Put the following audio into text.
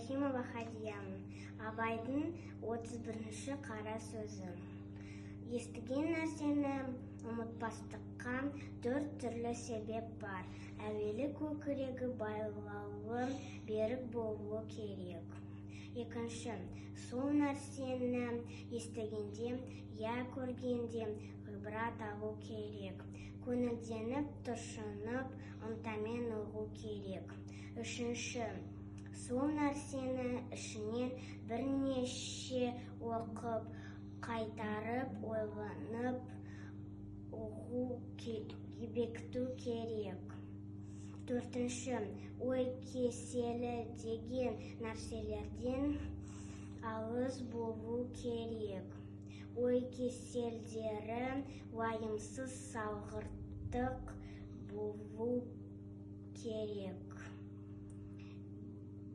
Ибрахимова Хадиямын. Абайдың 31-ші қара сөзі. Естіген нәрсені ұмытпастыққа төрт түрлі себеп бар. Әуелі көкірегі байлаулы, берік болуы керек. Екінші, сол нәрсені естігенде, я көргенде ғибрат алу керек. Көңілденіп, тұшынып, ынтамен ұғу керек. Үшінші, сол нәрсені ішінен бірнеше оқып, қайтарып, ойланып, ұғу, бекіту керек. Төртінші, ой кеселі деген нәрселерден алыс болу керек. Ой кеселдері уайымсыз, салғырттық болу керек.